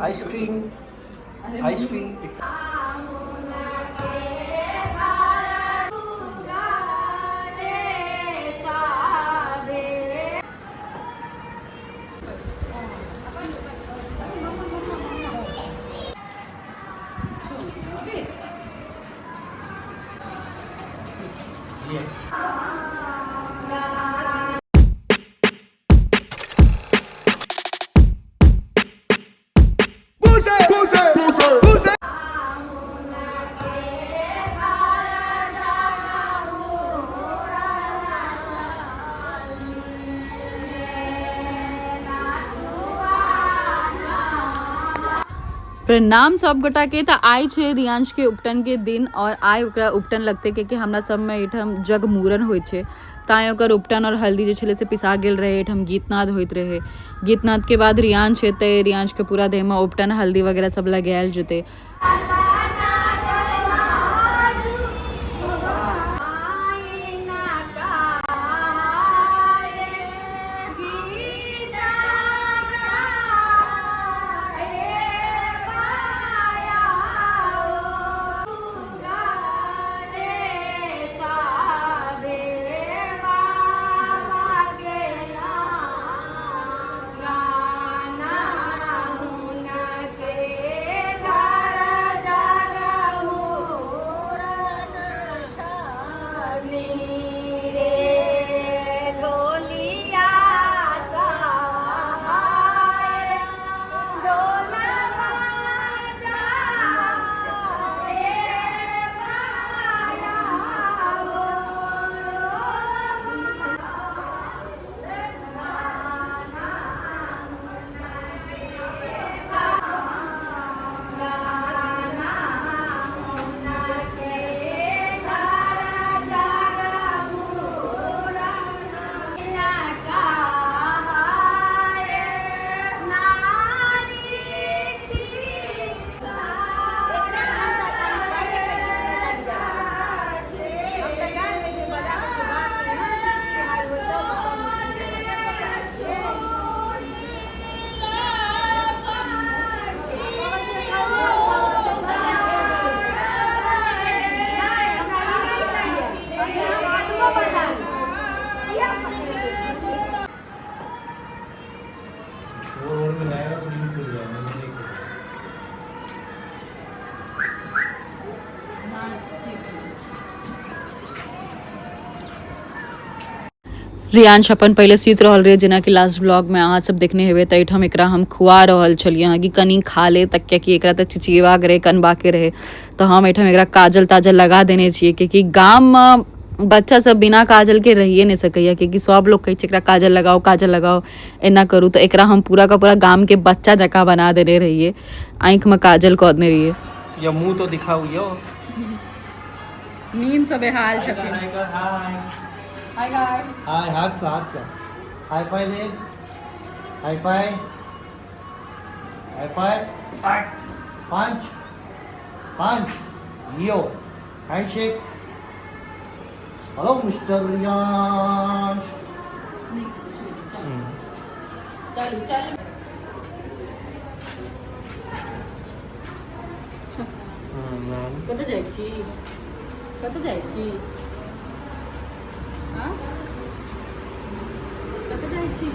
Ice cream ice cream. प्रणाम सब गोटा के। तऽ आइ छै रियांश के उपटन के दिन और आइ ओकरा उपटन लगते कियाकि हमरा सबमे एहिठाम जगमूड़न होइ छै, ताहि ओकर उपटन और हल्दी जे छलै से पिसा गेल रहै। एहिठाम गीतनाद होइत रहै। गीतनाद के बाद रियांश हेतै, रियांश के पूरा देहमे उपटन हल्दी वगैरह सब लगायल जेतै। शोर में लाएगा तो नींद खुल जाएगा, नहीं खुलेगा। रियांश अपन पहिले सुति रहल रहे, जेनाकि लास्ट ब्लॉग में अहाँ सब देखने हेबै। तऽ एहिठाम एकरा हम खुआ रहल छलियै हँ कि कनि खा ले तऽ, कियाकि एकरा तऽ चिचिएबाक रहै, कनबाके रहै। तऽ हम एहिठाम एकरा काजल ताजल लगा देने छियै, कियाकि गाममे बच्चा सब बिना काजल के रहिए नहि सकैया, कियाकि सब लोग कहै छै एकरा काजल लगाओ काजल लगाओ एना करू। तऽ एकरा हम पूरा का पूरा गाम के बच्चा जकाँ बना देने रहियै, आँखिमे काजल कऽ देने रहियै। यो मुंह तो दिखाओ यो। नींद से बेहाल छथिन। हाय हाय गाइस। हाय, हाथ से हाथ से हाई फाई दे, हाई फाई हाई फाई। 8 5 5 यो हैंडशेक। Hello mister Riyansh. चलू चलू। कतऽ जाइ छी, कतऽ जाइ छी, हँ कतऽ जाइ छी?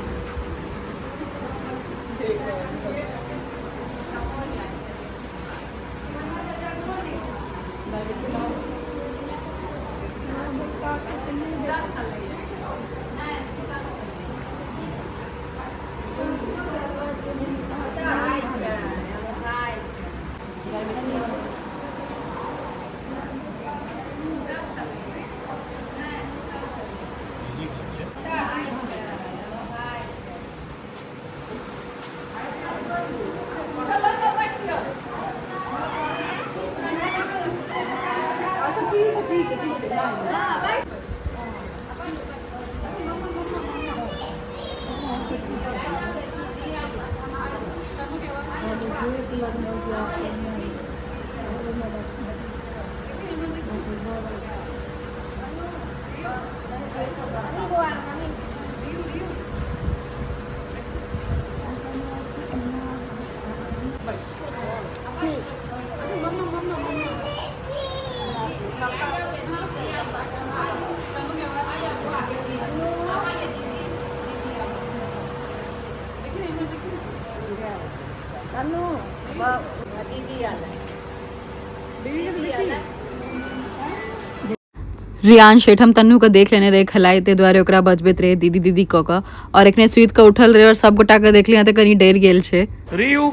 रियान एहिठाम तन्नू के देख लेने रहे खेलाइ, ताहि दुआरे ओकरा बजबैत रहे दीदी दीदी कऽ कऽ। और एखने सुति कऽ उठल रहे और सब गोटा के देखलियै तऽ कनि डरि गेल छै। रियू,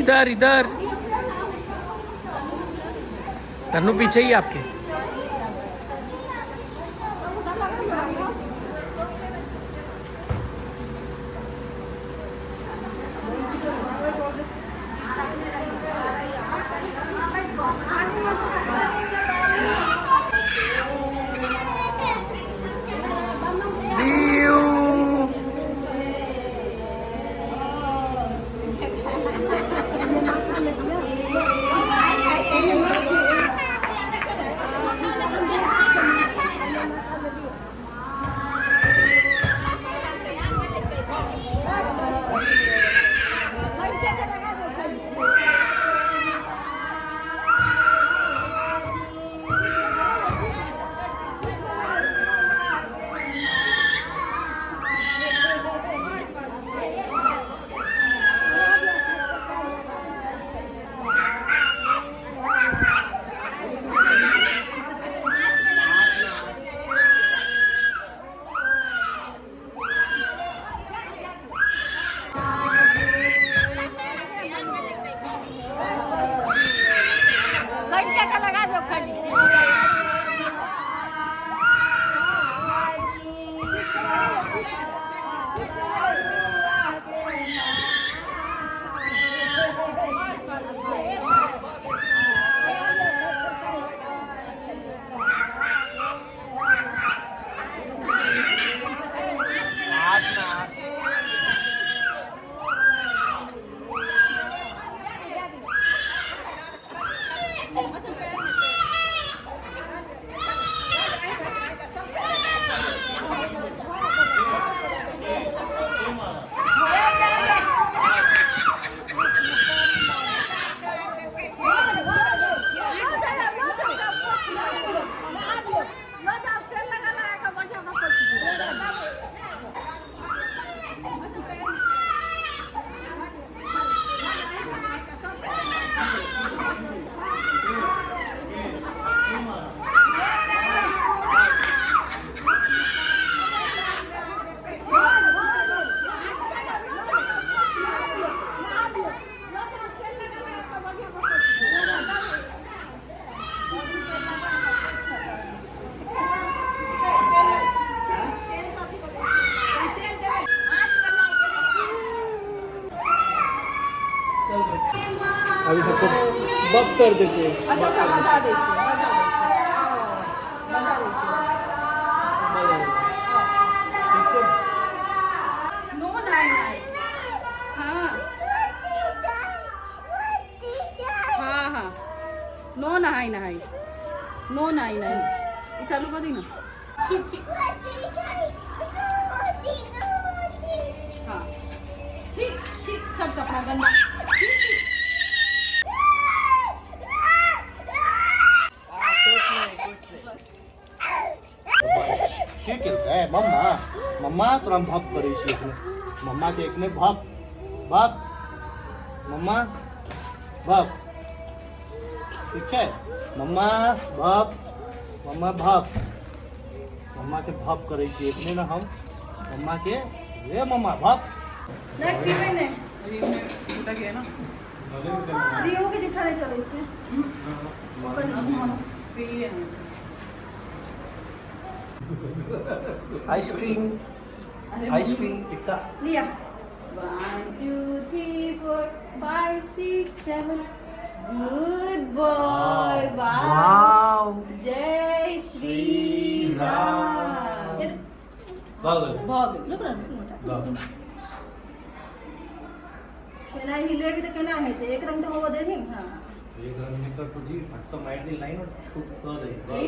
इधर इधर, तन्नू पीछे ही आपके। रियू, अभी सबको बप कर देते हैं। अच्छा अच्छा, बजा दै छियै, बजा दै छियै, बजा दै छियै। ठीक छै। नो नाइ नाइ, हाँ हाँ हाँ, नो नहाई नहाई, नो नहाई नहाई। ई चालू कर दी ना। छी छी, हाँ, छी छी, सब कपड़ा गंदा, छी छी। की केलकै मम्मा? मम्मा, तोरा हम भप करै छी एखने। मम्मा के एखने भप भप, मम्मा भप, ठीक छै? मम्मा भप, मम्मा भप, मम्मा के भप करै छी एखने ने हम मम्मा के। रे मम्मा भप। नहि पीबै नहि। झूठा गया ना। रियो के जूठा नहि चलै छै। पिए। Ice cream, ice cream tikka. लिया। 1 2 3 4 5 6 7, गुड बॉय, वाह। वाओ। जय श्री राम। भऽ गेल। भऽ गेल, रुक ना, रुक ना। भऽ गेल। केना हिलेबी तऽ केना हेतै? एक रंग तऽ होबऽ देही ने। एक रंग में कर तुझी फट तो मार दी लाइन और छुप कर दे। ई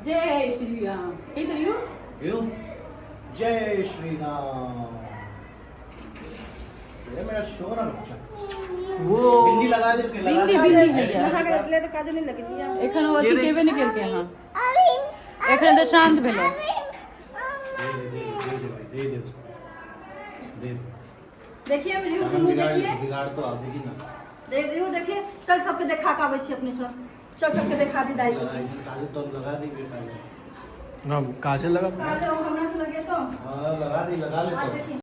जय श्री राम, ई तो you. You जय श्री राम। ये मेरा शोर है बच्चा। वो बिंदी लगा दे के लगा बिंदी दे। बिंदी है गया। नहा के ले तऽ काजल नहि लगेलियै। एखन ओ अथी केबे नहि केलकै हँ, एखन तऽ शान्त भेलै। दे दे दे दे दे भाई, दे दे उसको, दे दे। देखिए रियो के अगर मुंह बिगाड़ देखिए। बिगाड़ तो आवेगी ना। देख रियू देखिए, चल सबके देखा के आबै छी अपने सब। चल सबके देखा दी दाई सब। काजल तो हम लगा देंगे पहले। ना काजल लगा। काजल हमरा से लगे तो। हाँ लगा दी, लगा ले आ तो। देखी।